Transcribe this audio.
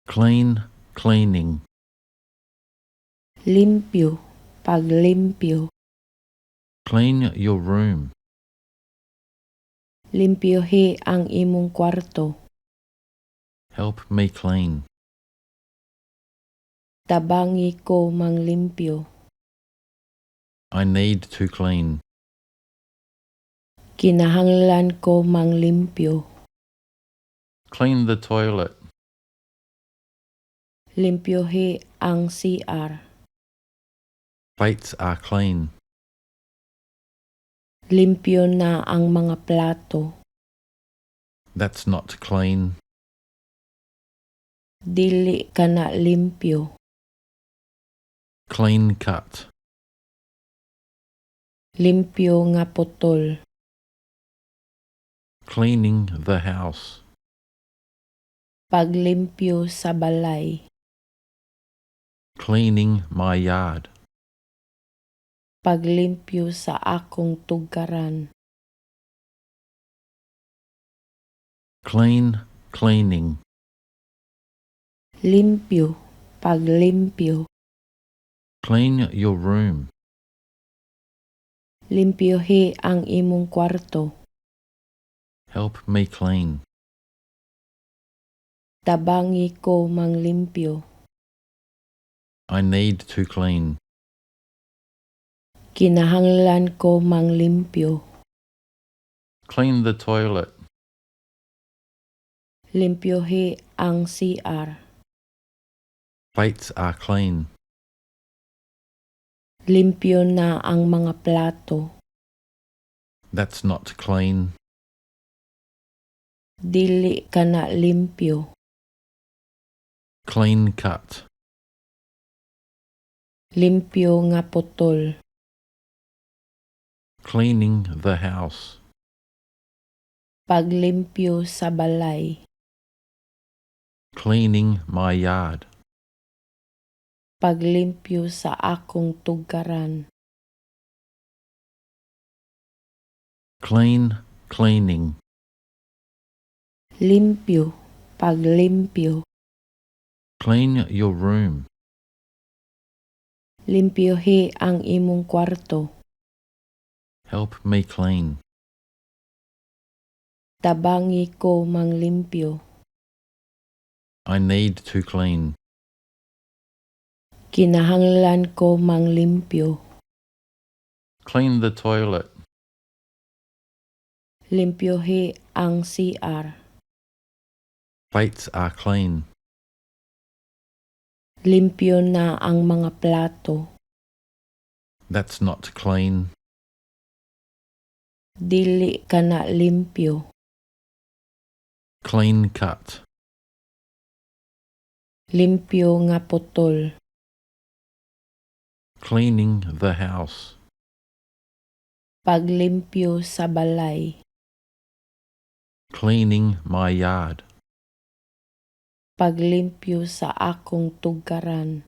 Clean, cleaning. Limpyo, paglimpyo. Clean your room. Limpyohi ang imong kwarto. Help me clean. Tabangi ko manglimpyo. I need to clean. Kinahanglan ko manglimpyo. Clean the toilet. Limpyohi ang CR. Plates are clean. Limpyo na ang mga plato. That's not clean. Dili kana limpyo. Clean cut. Limpyo nga putol. Cleaning the house. Paglimpyo sa balay. Cleaning my yard. Paglimpyo sa akong tugkaran. Clean, cleaning. Limpyo, paglimpyo. Clean your room. Limpyohi ang imong kwarto. Help me clean. Tabangi ko manglimpyo. I need to clean. Kinahanglan ko manglimpyo. Clean the toilet. Limpyohi ang CR. Plates are clean. Limpyo na ang mga plato. That's not clean. Dili kana limpyo. Clean cut. Limpyo nga putol. Cleaning the house. Paglimpyo sa balay. Cleaning my yard. Paglimpyo sa akong tugkaran. Clean, cleaning. Limpyo, paglimpyo. Clean your room. Limpyohi ang imong kwarto. Help me clean. Tabangi ko manglimpyo. I need to clean. Kinahanglan ko manglimpyo. Clean the toilet. Limpyohi ang CR. Plates are clean. Limpyo na ang mga plato. That's not clean. Dili kana limpyo. Clean cut. Limpyo nga putol. Cleaning the house. Paglimpyo sa balay. Cleaning my yard. Paglimpyo sa akong tugkaran.